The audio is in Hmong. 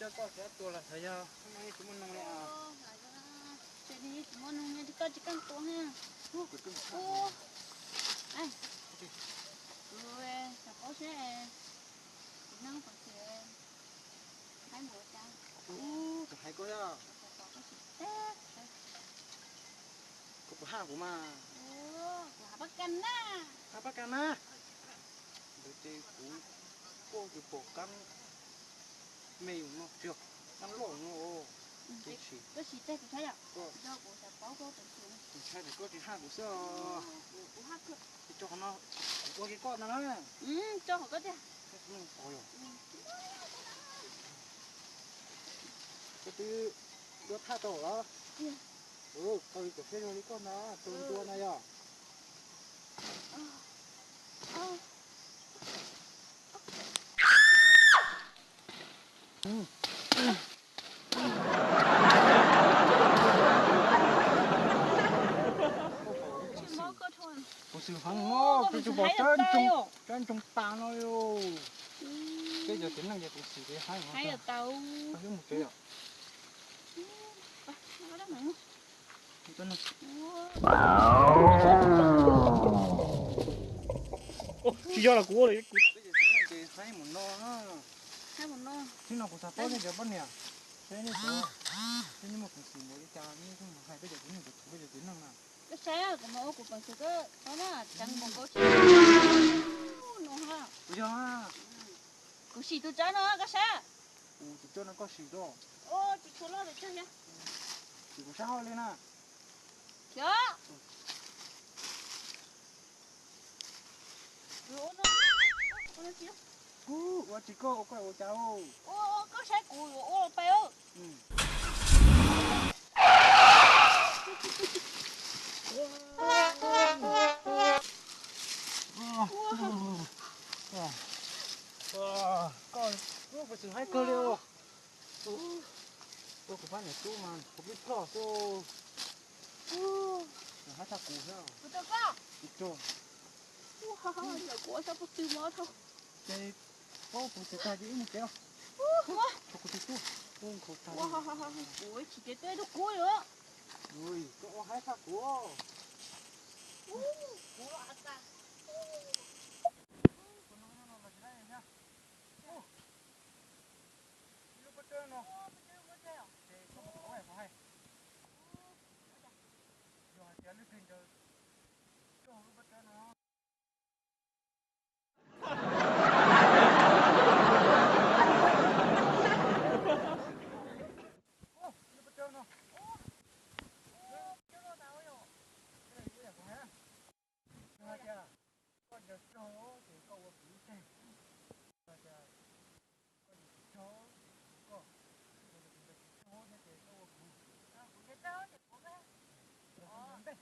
Coj koj txhob tua los xav yog tsis muaj noog li. Ces tsis muaj noog li koj tsis keej tua na. Kuv xav paub seb tsis neeg qhov twg, hais mus cas. Kuv hais koj yog, koj puas haj kuv mas? Kuv haj pab kas na. Haj pab kas na. Ntawd ces kuv kuaj tus pom kab me yus no, kab loj no. Ces sim, koj sim teg kuv saib yom, kuv xav paub koj tus tus ntshai tias koj tsis haj kuv xwb os. Ces tso qhov no, kuv ua kiag koj ntag na. Tso qhov koj tiag. Koj twb yuav thaj tau los? Koj li cov siab zoo li koj ntag, tus ntua na yog. Kuv xwm heev no, kuv tsuas pom tsab ntsoog tas no li. Peb cov txiv neej ces kuv xwm ces heev no. Mus tsev yom. Tsis yog los kuv ua li kuv. Peb cov txiv neej ces heev mus no. Tib no kuv xav paub nej cov poj niam, seb nej, seb nej muaj peev xwm npaum li cas nej thiaj mus hais peb cov txiv neej, kuv thov peb cov txiv neej na. Koj saib, kuv mas ua kuv peev xwm koj paub na, tseev npaum nkaus tsis no ha. Kuv yog, kuv sim tus tsawb no koj saib. Tus tsawb no koj sim rau. Tsis tshua loj tus tsawb thiab. Sim kuv sab hauj li na. Khiav. Kuv ua tsis koj ua koj ua cas. Koj saib kuv yuav ua pais. Koj, koj, koj tsis haib kawg li os. Ua kuv pab niam tub mas kuv pib ploj xwb. Haib tshaj kuv xwb. Kuv tau koj. Kuv tau. Ua, kuv ua tau pug tw mov tau. Ces paub kuv tsis tag ces wb mus tsev os. Kuv tsis tub, kuv nkhaus tag. Kuv tsis ces tuaj ib tug kub li. Koj ua haib tshaj kuv. Ib lub pob tsawb no, ces koj mus tau kuv hais. Yog hais tias leej twg ncaws koj lub pob tsawb no. Lub pob tsawb no. Yog hais tias koj ncaws raug ces koj ua kuv ib teg. Yog hais tias koj ncaws tsis raug ces kuv ua koj, yog hais tias kuv ncaws tsis raug thiab ces koj ua kuv.